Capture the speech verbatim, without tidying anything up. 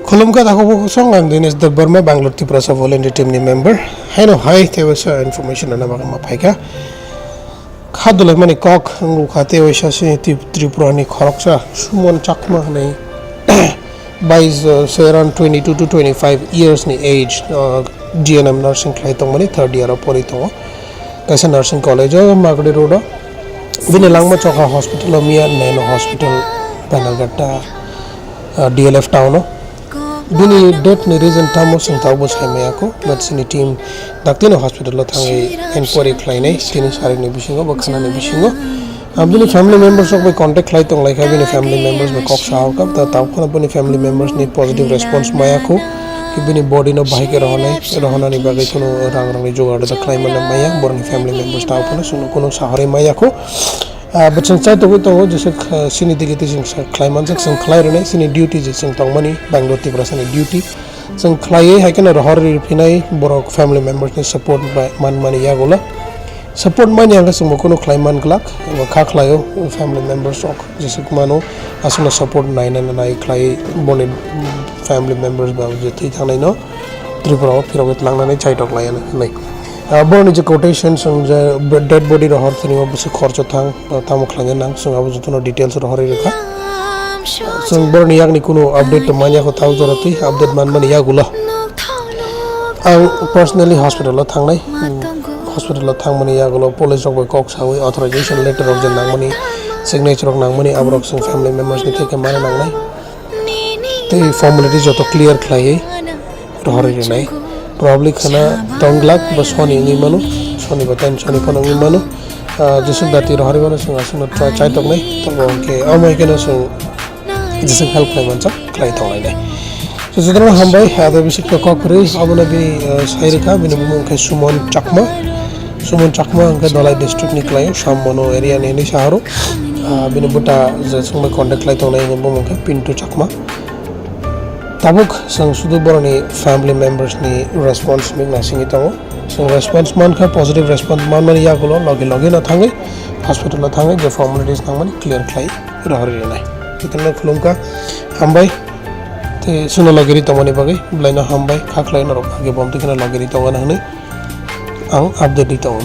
Khulumkha takhuk bukhuk song, ang Dinesh Debbarma, Bangalore Tiprasa Volunteer Team ni member. Haino hai tei waisa information rwna bagwi ma phaikha. Kha dolaimani kok wngkha tei waisa se Tri-, Tripura ni khoroksa Suman Chakma hwnwi bais, uh, say around twenty-two to twenty-five years ni age, uh, G N M nursing khlai tongmani third year o pori tongo. Kaisa nursing college o Magadi Road o. Bini langma chokha hospital o miya Nano Hospital Banarghatta, uh, D L F town o. Bini death ni reason tamo chwng tabukbo sai maya kho, but chini team daktino hospital o thangwi enquiry khlainai, tini sarikni bisingo ba khanani bisingo. Ang bini family members rok bai contact khlai tong lai kha, bini family members bai kok sa hor kha, ta tabuk phano bini family members ni positive response maya kho, ki bini body no bahai khe rohonai, rohonani bagwi kheno rang rokni jugaad da khlai mano maya, borokni family members tabuk phano chwngno kheno sahorwi maya kho. Ah, bo chwng chai tongwi tongo, jesa, ah, chini digi twi chwng sa-, khlai manjak, chwng khlai rwnai, chini duty je chwng tongmani, Bangalore Tiprasa ni duty. Chwng khlaiwi hai kheno rohor ri phinai borok family members ni support bai man mani yagulo. Support mani hwnkhe chwngbo kunu khlai man glak, abo kha khlaio family members rok jesuk mano aswkno support nai nai nai khlai boni family members ba je thwi thangnai no Tripura o phirogwi tlangnani chaitok lai hinwi. Ah, boroni je quotation chwng je dead body rohor thani o bwswk khorcho thang, ah, tamo khlaina nang chwng abo jotono details rohorwi rwkha. Chwng boroni yakni kunu update to manya kho tamo jora twi update manmani yagulo. Ang personally hospital o thangnai. Hospital o thangmani yagulo police rok bai kok sawi authorization letter rok je nangmani, signature rok nangmani, aborok chwng family members ni theke mana nangnai. Tei formality joto clear khlaiwi rohorwi rwnai. Probably khana tong glak bo soni wngwi mano, soni ba ten soni phano wngwi mano. Ah, jesuk dati rohorwi mano chwng aswkno try chai toknai. Tongo hwnkhe omo hai kheno chwng jesuk help khlai manjak khlai tonglainai. So, jotono hambai, ado bisik to kok kwrwi, abono bini, eh, sai rwkha, bini bumung khe Suman Chakma. Suman Chakma hwnkhe Dhalai district ni kwlai, Sambono area ni hinwi sahoro. Ah, bini buta je chwngbai contact khlai tongnai, bini bumung khe Pintu Chakma. Tabuk chwng sudu boroni family members ni response ni naisingwi tongo. Chwng response mankha, positive response manmani yagulo logi logi no thangwi hospital o thangwi je formalities nangmani clear khlai rohorwi rwnai. Jotono khulumkha, hambai. Tei chwngno logiri tongmani bagwi bwlaino hambai, kha khlai norok age bom twi kheno logiri tongmani hwnwi ang update ri tongo.